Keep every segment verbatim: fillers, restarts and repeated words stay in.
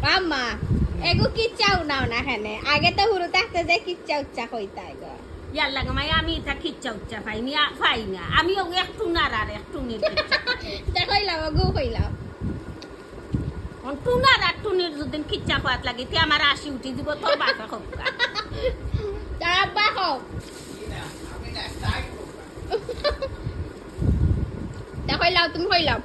আম্মা, এগু কিচ্ছা হুনাও না কেনে? আগে তো হুরু থাকতে যে কিচ্ছা উচ্চা কইতা এগু। ইয়ার লাগে মাই আমি ইতা কিচ্ছা উচ্চা পাইনি, আ, পাই না। আমি ও এক টুনার আর এক টুনির কিচ্ছা। তে কইলাও, অগু কইলাও। অন টুনার আর টুনির যুদিন কিচ্ছা কওয়াত লাগি, তে আমার আশি উঠি দিব, তোর বাপে কউক্কা। তার আব্বা কও। তে কইলাও, তুমি কইলাও।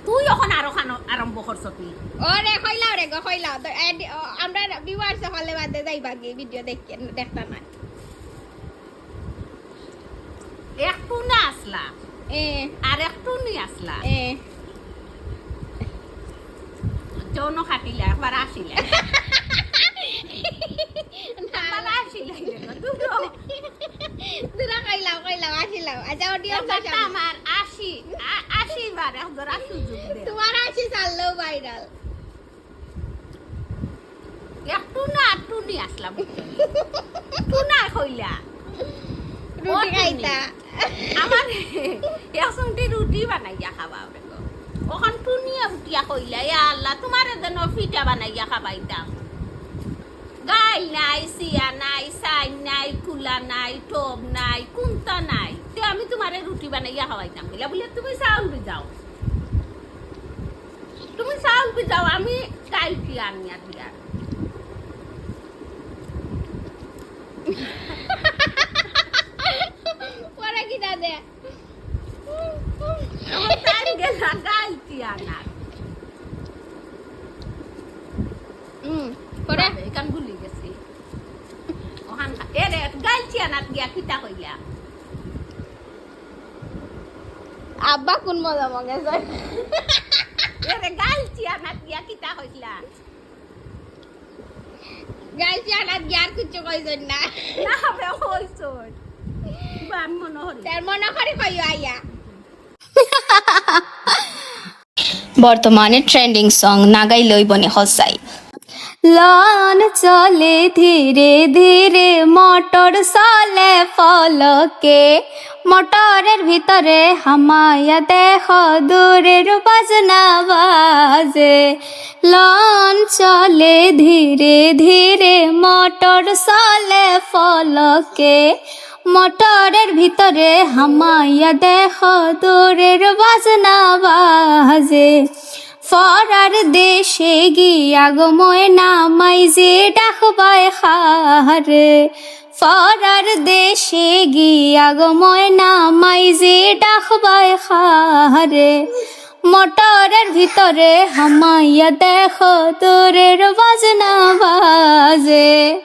তুই অখন আরো খানো আরম্ভ করছ তুই। ওরে, কইলাও রে গো, কইলাও। তো, এ, ডি-, ও, আমরা viewers হকলে বাদে যাইবা গি video দেখতে, দেখতা না। এক টুনা আসলা। এ। আর এক টুনি আসলা। এ। যৌন খাটিলা, একবার আসিলা। না। একবার আসিলা, দূর। দূর, কইলাও, কইলাও, আসিলাও। আচ্ছা, audience একবার তো সামনে। আমার আশি, আ-, আশি বার একজোড়া সুযোগ দে। তোমার আশি চাললেও viral। এক টুনা আর টুনি আসলাম। টুনা কইলা। রুটি ও টুনি। খাইতা। আমার এক সমটি রুটি বানাইয়া খাবা ওরে গো। অখন টুনিয়ে উঠিয়া কইলা, "ইয়া আল্লাহ, তোমারে যেন পিঠা বানাইয়া খাবাইতাম।" গাইল নাই, চিয়া নাই, চাইন নাই, কুলা নাই, টব নাই, কুন্তা নাই। তে আমি তোমারে রুটি বানাইয়া খাবাইতাম। বুলে, বুলে, তুমি চাউল ভিজাও। তুমি চাউল ভিজাও, আমি গাইল চিয়া আনিয়া দিয়ার। পরে কিতা দে? আমার টাইম গেল, গাইল চিয়া না। হুম, পরে? এখান ভুলি গেছি। ওখান, এ রে, গাইল চিয়া না গিয়া কিতা কইলা? আব্বা কোন মজা মগে যায়? এ রে, গাইল চিয়া না গিয়া কিতা কইলা? গাইল চিয়া না গিয়া আর কিচ্ছু কইছইন না। না, বে, কইছইন। বা, আমি মনে করি। তার মনে করি কইও আইয়া। বর্তমানে ট্রেন্ডিং সং, না গাইলে অইবো নি হসাই। লন চলে ধীরে ধীরে, মোটর চলে ফলকে। মোটরের ভিতরে হামাইয়া দেখো দূরের বাজনা বাজে। লন চলে ধীরে ধীরে, মোটর চলে ফলকে। মোটরের ভিতরে হামাইয়া দেখো দূরের বাজনা বাজে। ফরার দেশে গিয়া গো ময়না মাইজি ডাকবায় খারে। ফরার দেশে গিয়া গো ময়না মাইজি ডাকবায় খারে। মোটরের ভিতরে হামাইয়া দেখো দূরের বাজনা বাজে।